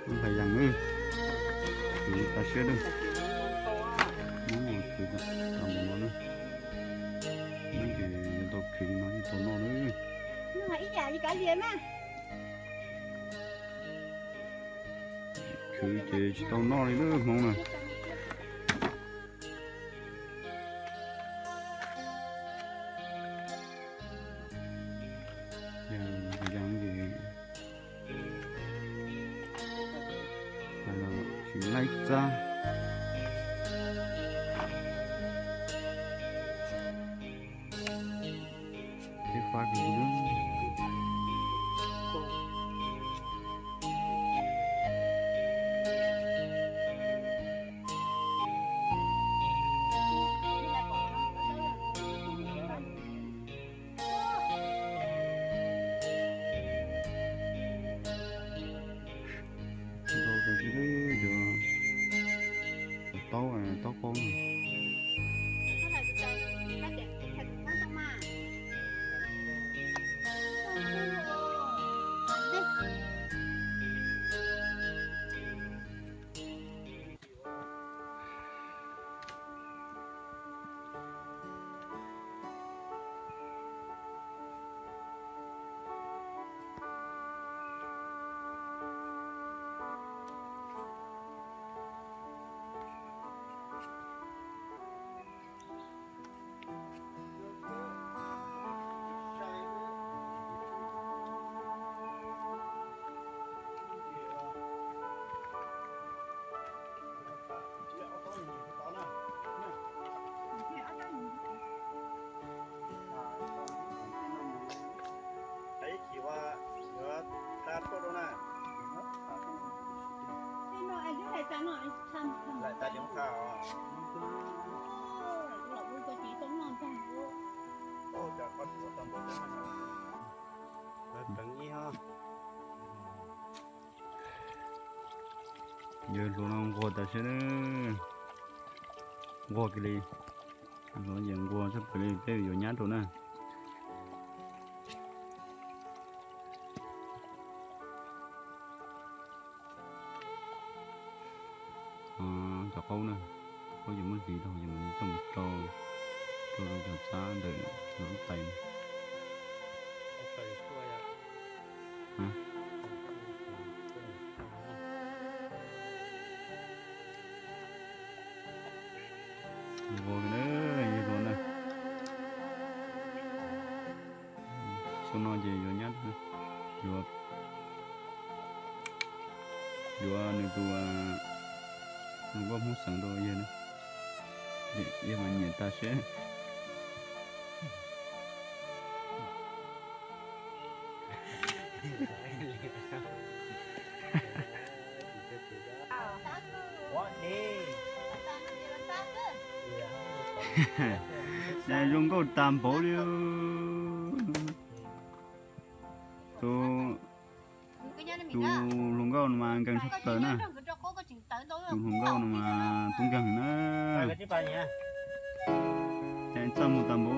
Ntxhais Yees, khwv tas siab lawm. Muab khwv tau mus no na. Neb ces yuav tau khwv no yeej tau noj na. Khwv ces tsis tau noj li lawm hmoob na. Yog ces tsis laib txab. Thiab fab kiag li. Ntau tas zog, cov taub, taub qaub no. Yawg hluas no nquag tas siab, nquag kiag li. Hluas yeej nquag tshaj plaws li, peb yuav nyab rau na. Cov qaub na, qaub yuav muab hliv rau, yuav coj mus rau, rau rau cov txab ntawm lub tais. Nquag na, yawg hluas na. Xyoo no ces yuav nyab, yuav, yuav nws tus, nws nkauj Hmoob xeem rau yawg na. Yawg mas nyiam tas siab. Zoo nkauj tas npaum li. Tus, tus hluas nkauj no mas nkees tshaj plaws na. Tus hluas nkauj no mas tub nkeeg na. Ces txaj muag tas npaum.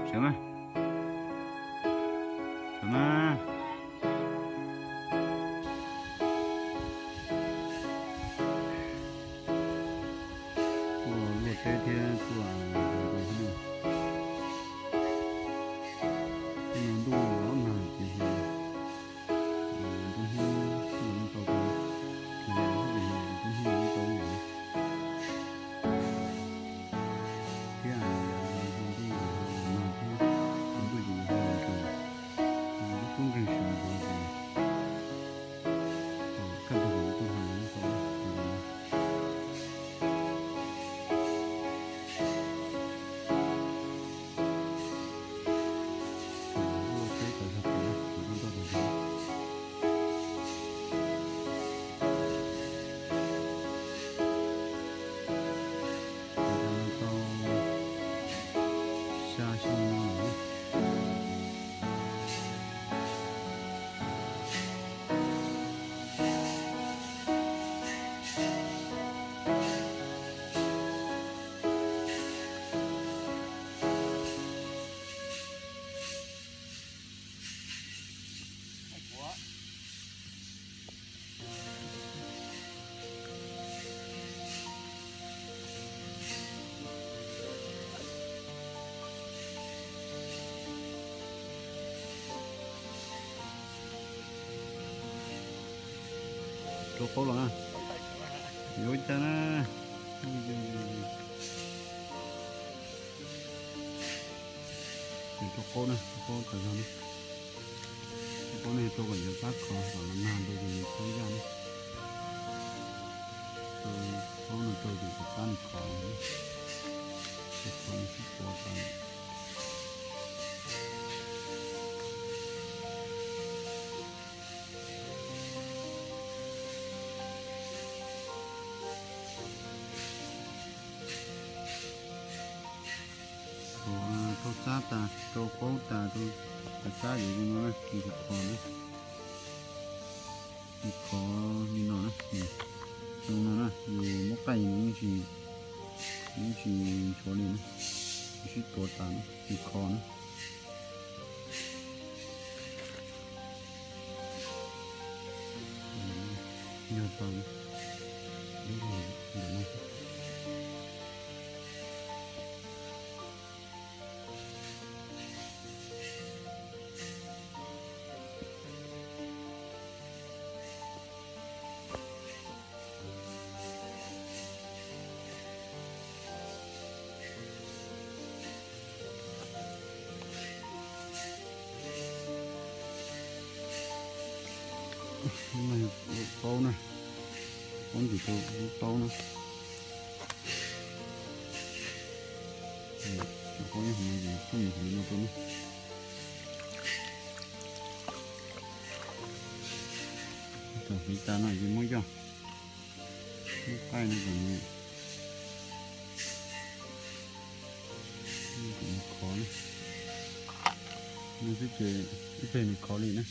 Sawv mas, sawv mas. Tuaj luaj teb thiab tuaj, no ntuj los nag ces ntuj hnub nyob tau, ntuj hnub nyob tau thiab, ntuj nag thiab ntuj yus ntuj nkeeg sawv ntxov ces kaj ntug kuv tuaj hais tau. Luaj teb tas zog pem, kuv tuaj nrog tus ntawd. Rau qaub los na. Yuav ua cas na. Rau qaub na, rau qaub tas zog na. Rau qaub ne, rau kom yuav pab khov kom los nag rau ces nws txhob yaj na. Rau qaub no rau ces kom pab nws khov, nws khov nws sib tuav tas. Rau txab tas, rau qaub tas, rau txab yuav zoo no na, nws khov na. Nws khov li no na, zoo no na, yus muab qaij nws yeej tsis, yeej tsis ntshua li na, nws sib tuav tas na, nws khov na. Yog tau ntawm no. Lub no yog lub taub na, qaub ntsis rau lub taub na. Cov qaub nyob hauv no ces tuaj mus hauv no rau na. Thaum hliv tas no ces muab yoj, muab qaij no kom nws, kom nws khov na. No xwb ces ib pliag nws khov li na.